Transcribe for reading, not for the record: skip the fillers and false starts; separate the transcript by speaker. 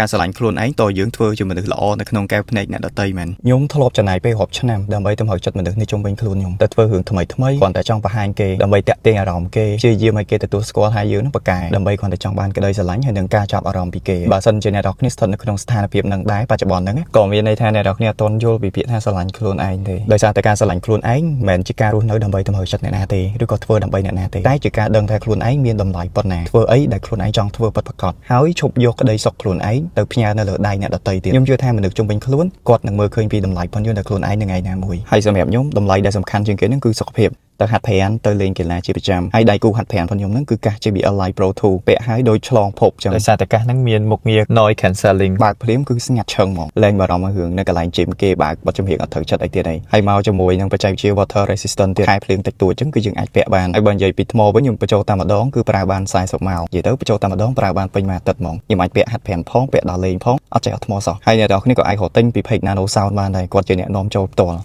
Speaker 1: ការស្រឡាញ់ខ្លួនឯងតើយើងធ្វើជាមនុស្សល្អនៅក្នុងកែវភ្នែកអ្នកដទៃមែនខ្ញុំធ្លាប់ចំណាយពេលរាប់ឆ្នាំដើម្បីតម្រូវចិត្តមនុស្សនៅជុំវិញខ្លួនខ្ញុំតែធ្វើរឿងថ្មីថ្មីគ្រាន់តែចង់បង្ហាញគេដើម្បីតាក់ទាញអារម្មណ៍គេព្យាយាមឲ្យគេទទួលស្គាល់ថាយើងនឹងប្រកែដើម្បីគ្រាន់តែចង់បានក្តីស្រឡាញ់ហើយនឹងការចាប់អារម្មណ៍ពីគេបើសិនជាអ្នកនរគ្នាស្ថិតនៅក្នុងស្ថានភាពនឹងដែរបច្ចុប្បន្នហ្នឹងក៏មានន័យថាអ្នកនរគ្នាអត់ទាន់យល់ពីពាក្យថាស្រឡាញ់ខ្លួនឯងទេដោយសារតែការស្រឡាញ់ខ្លួនឯងមិនមែនជាការរស់នៅដើម្បីតម្រូវចិត្តអ្នកណាទេឬក៏ធ្វើដើម្បីអ្នកណាទេតែជាការដឹងថាខ្លួនឯងមានតម្លៃប៉ុណ្ណាធ្វើអីដែលខ្លួនឯងចង់ធ្វើពិតប្រាកដហើយឈប់យកក្តីសុខខ្លួនឯងទៅផ្ញើនៅលើដៃអ្នកដទៃទៀតខ្ញុំជឿថាមនុស្សជុំវិញខ្លួនគាត់នឹងមើលឃើញពីតម្លៃប៉ុនយើងដល់ខ្លួនឯងនៅថ្ងៃណាមួយហើយសម្រាប់ខ្ញុំតម្លៃដែលសំខាន់ជាងគេហ្នឹងគឺសុខភាពទៅហាត់ប្រាណទៅលេងកីឡាជាប្រចាំហើយដៃគូហាត់ប្រាណរបស់ខ្ញុំហ្នឹងគឺកាស JBL Live Pro 2ពាក់ហើយដូចឆ្លងភពចឹង
Speaker 2: ដោយសារតែកាសហ្នឹងមានមុខងារ noise cancelling
Speaker 1: បើកភ្លាមគឺស្ងាត់ឈឹងហ្មងលែងបារម្ភរឿងនៅកន្លែង gym គេបើកបទចម្រៀងអត់ត្រូវចិត្តអីទៀតអីហើយមកជាមួយនឹងបច្ចេកវិទ្យា water resistant ទៀតខែភ្លៀងតិចតួចចឹងគឺយើងអាចពាក់បានហើយបើនិយាយពីថ្មវិញខ្ញុំបញ្ចូលតែម្ដងគឺប្រើបាន40ម៉ោងនិយាយទៅបញ្ចូលតែម្ដងប្រើបានពេញមួយអាទិត្យហ្មងខ្ញុំអាចពាក់ហាត់ប្រាណផងពាក់ដល់លេងផងអត់ចេះអត់ថ្មសោះហើយអ្នកនរគ្នាក៏អាចរកទិញពី page Nano Sound បានដែរគាត់ជាអ្នកនាំចូលផ្ទាល់។